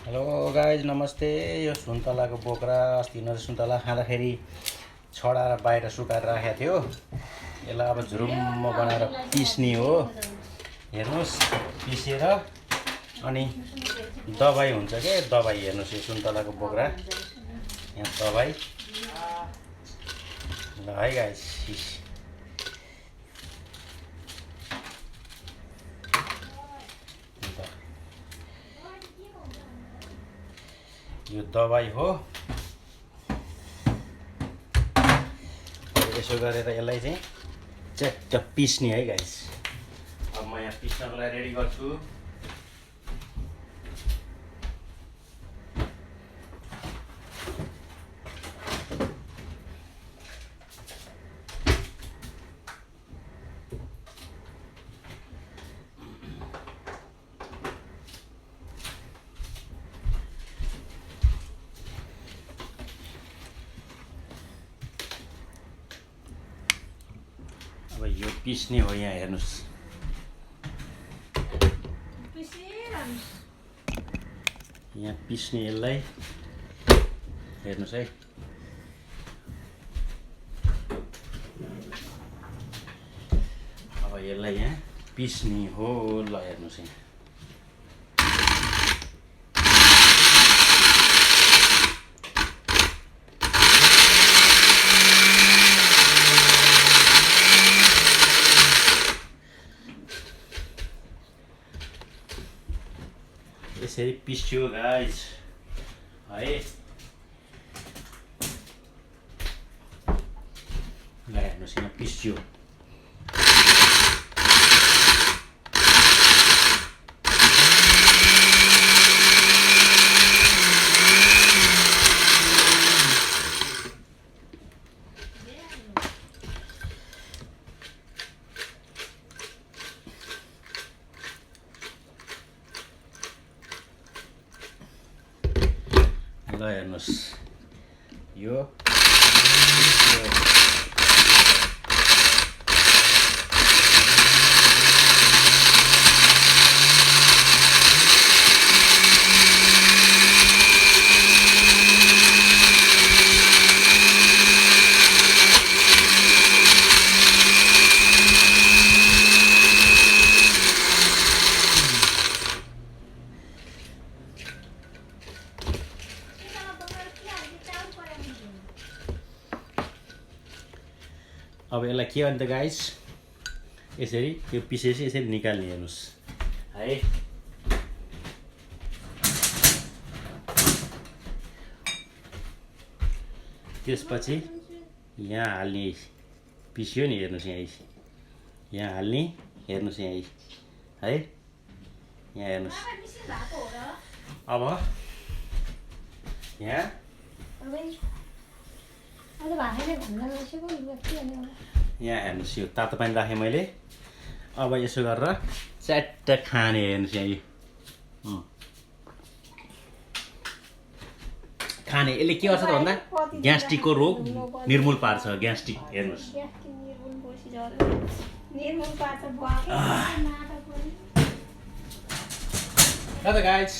Hello guys नमस्ते। यो सुन्तलाको बोक्रा अस्ति यिनीहरू सुन्तला खाँदाखेरि छडाएर बाहिर सुकाएर राखेको थियो। यसलाई अब झुरुम्म बनाएर पिस्ने हो। हेर्नुहोस् पिसेर अनि दबाई हुन्छ के दबाई। हेर्नुहोस् यो सुन्तलाको बोक्रा यहाँ दबाई ल है गाइज। यो दबाई हो। यसो गरेर यसलाई चाहिँ च्याट्ट पिस्ने है गाइस। अब म यहाँ पिस्नको लागि रेडी गर्छु। अब यो पिस्ने हो। यहाँ हेर्नुहोस् यहाँ पिस्ने यसलाई हेर्नुहोस् है। अब यसलाई यहाँ पिस्ने हो। ल हेर्नुहोस् यहाँ यसरी पिस्यो गाइस है। ल हेर्नुहोस् यहाँ पिस्यो। ल हेर्नुहोस् यो अब यसलाई के अन्त गाइस यसरी यो पिसेपछि यसरी निकाल्ने हेर्नुहोस् है। त्यसपछि यहाँ हाल्ने पिस्यो नि हेर्नुहोस् यहाँ हाल्ने हेर्नुहोस् यहाँ है। यहाँ हेर्नुहोस् अब यहाँ यहाँ हेर्नुहोस् यो तातो पानी राखेँ मैले। अब यसो गरेर च्याट्ट खाने हेर्नुहोस् यहाँ यो खाने। यसले के गर्छ त भन्दा ग्यास्ट्रिकको रोग निर्मूल पार्छ। ग्यास्ट्रिक हेर्नुहोस् ल त गाइस।